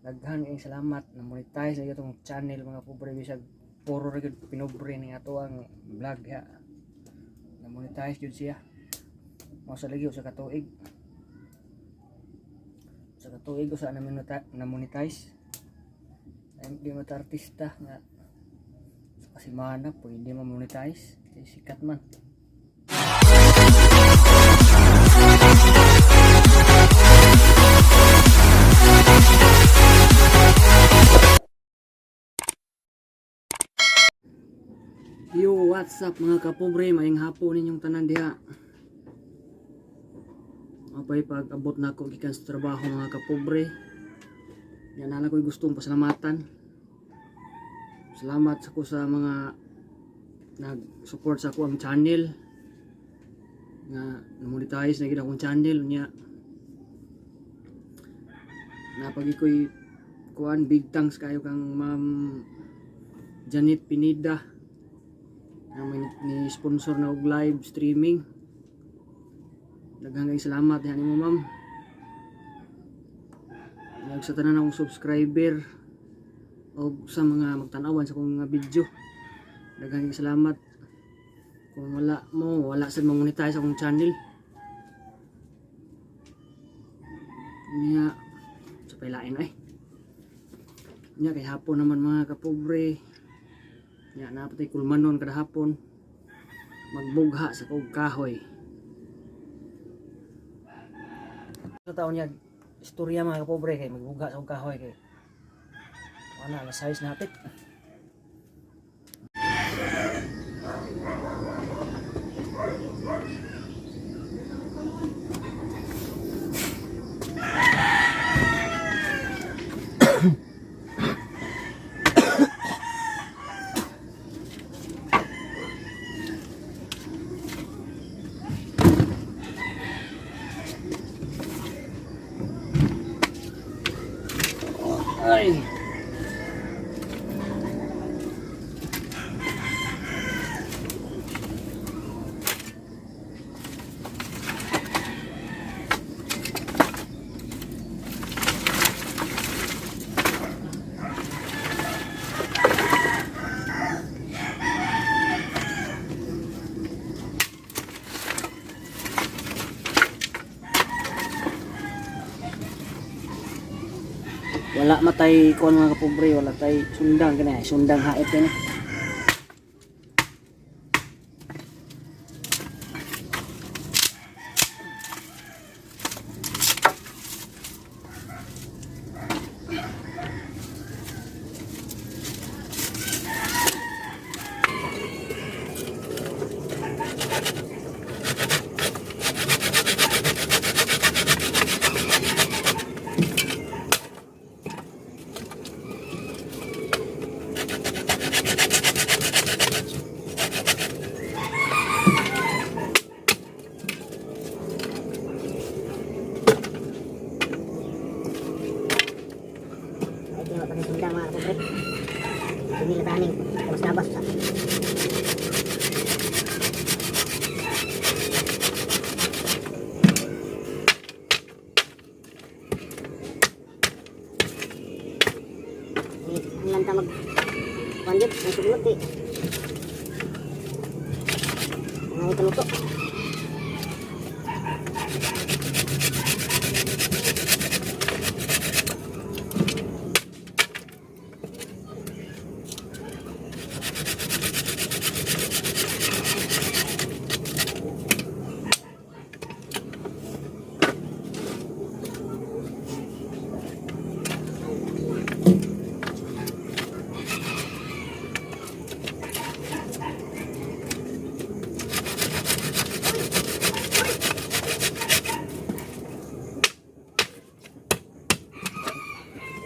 Daghan kayong salamat na monetize na itong channel, mga pobre, bisag puro ra gyud pinobre ni ato ang vlog ya. Na monetize gyud siya. Mao sa lagi sa katuig. Sa katuig usa na monetize. Ay, di mo ta artista nga sa kasimana pwede ma monetize kay sikat man. Yo, what's up, mga kapobre? Maayong hapon ninyong tanan diha. Apay pag abot na ako gikan sa trabaho, mga kapobre. Yan na ko'y gustong pasalamatan. Salamat sa ko sa mga nag-support sa ako ang channel nga na-monetize na gid akong channel niya. Napagi ko'y kuan, big thanks kayo kang Ma'am Janet Pinida na may ni sponsor na og live streaming. Daghang kayong salamat diha nimo, ma'am. Ug sa tanan akong subscriber o sa mga magtanawan sa akong mga video. Daghang kayong salamat. Kung wala mo, wala sad ma-monetize akong channel. Niya sa pailain ay. Nya kay hapon naman, mga kapobre. Nya napatay kulmanon kada hapon. Magbugha sa kog kahoy. Sa taon niya istorya, mga kapobre, kay magbugha sa kog kahoy kay wala, alas 6 na hapit. Ay. Wala matay kuan, mga kapobre, wala tay sundang kani, sundang hait kani. Ay, wala pa sundang, mga kapobre. Hindi taning labas-labas sa. Eh, ang lanta mag kuan gyud, ang suglod eh. Mga ikaluto.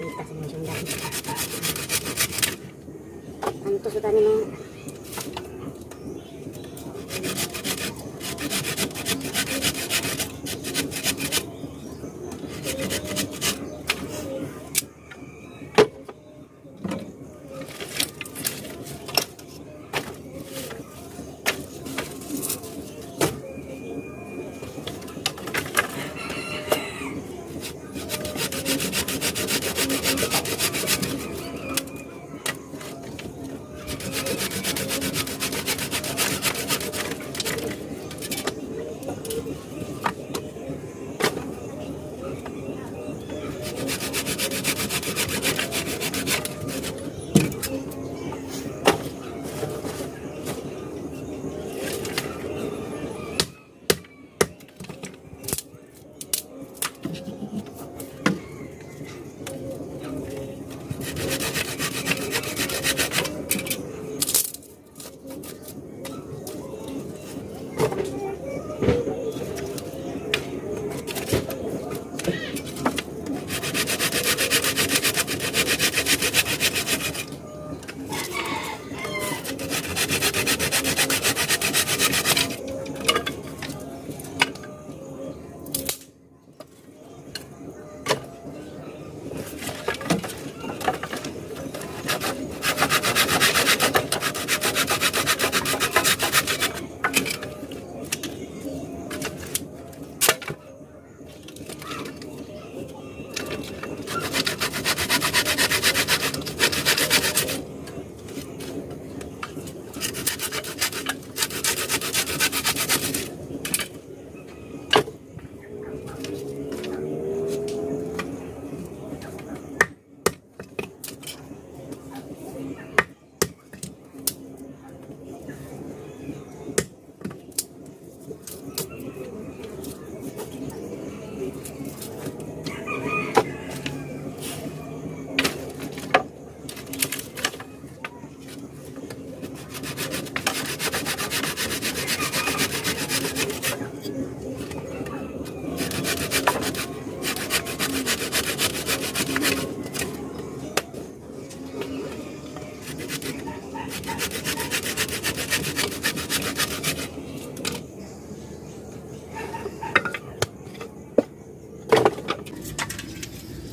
Kita sa mga sundang. Anto sa tani mga.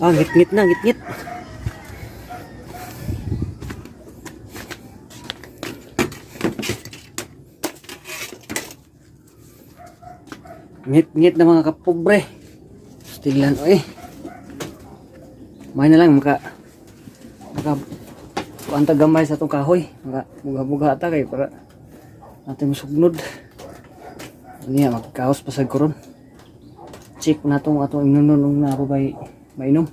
Ah, ngit-ngit na, ngit-ngit. Ngit-ngit na, mga kapobre. Stilan oy. May na lang maka kuan ta gamay sa atong kahoy. Maka buga-buga ta kay para natin masugnod. Niya magkaos pa sa koron. Check na tong atong imnonon nung na ako bay mainom.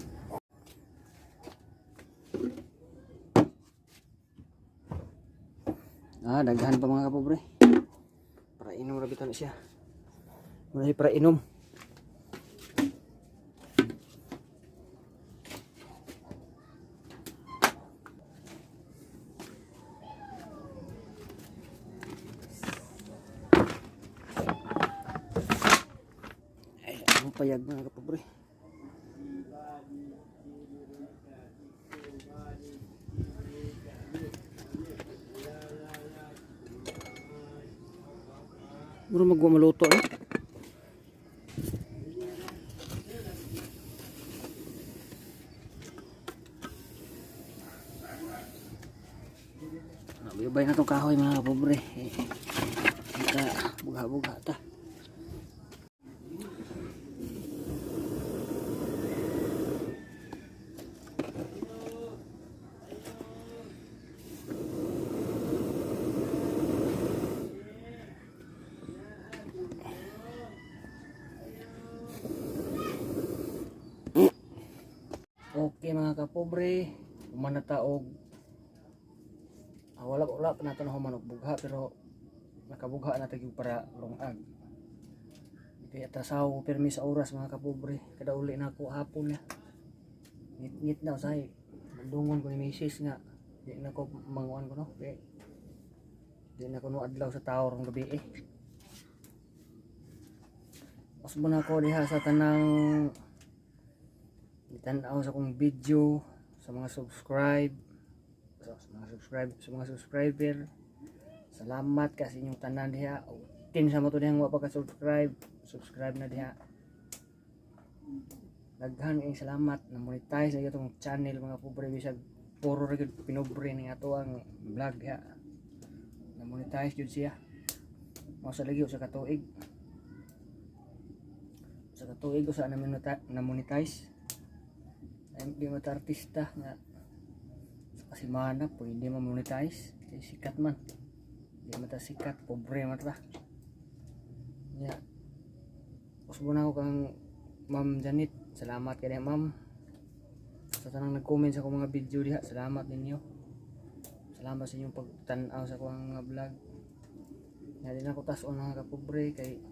Ah, daghan pa, mga kapobre. Para inom ra bitaw na siya. Muna siya para inom. Ay, ano payag, mga kapobre. Mura magwa maluto eh. Bayubay na itong kahoy, mga kapobre. Eh, maka bugha-bugha ta. Okay, mga kapobre, human na ta og wala wala pa nato na human og bugha, pero nakabugha na ta gyud para lungag. Kaya atrasaw ko pirmi sa oras, mga kapobre. Kada uli na ako hapon na. Ngit-ngit na usahay. Mandungon ko ni misis nga di na ko manguan ko no. Kaya di na ko no adlaw sa tao rong gabi eh. Usbon ako diha sa tanang itan-aw sa akong video, sa mga subscriber. Salamat kasi inyong tanan diha. Tin sa mo to dihang wa pa ka subscribe, subscribe na diha. Daghan kayong salamat na monetize na itong channel, mga pobre, bisag puro ra gyud pinobre ni ato ang vlog diha. Na monetize gyud siya. Mao sa lagi sa katuig usa na monetize. Ay, di mo ta artista nga sa kasimana pwede ma-monetize kay sikat man. Di man ta sikat, pobre man ta. Nya usbon ako kang Ma'am Janet, salamat kay ma'am. Sa tanang nag-comment sa akong mga video diha, salamat ninyo. Salamat sa inyong pagtan-aw sa akong mga vlog. Nya di na ko tas-on, mga kapobre, kay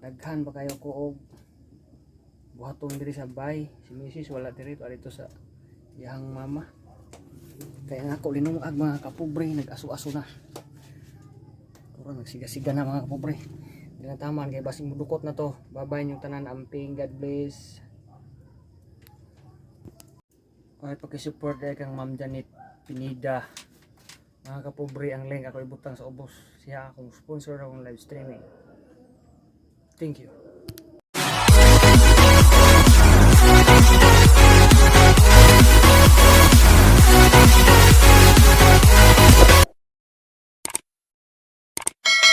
daghan pa kayo ko og buhaton diri sa bay. Si Mrs. wala diri, dito sa iyang mama. Kaya nga ako linungag, mga kapobre, nag-aso-aso na. Puro nagsiga-siga na, mga kapobre. Hindi na taman kay basing mudukot na to. Bye-bye yung tanan, amping, God bless. Okay, paki-support dahil kang Ma'am Janet Pinida. Mga kapobre, ang link ako ibutang sa ubos. Siya akong sponsor akong live streaming. Thank you.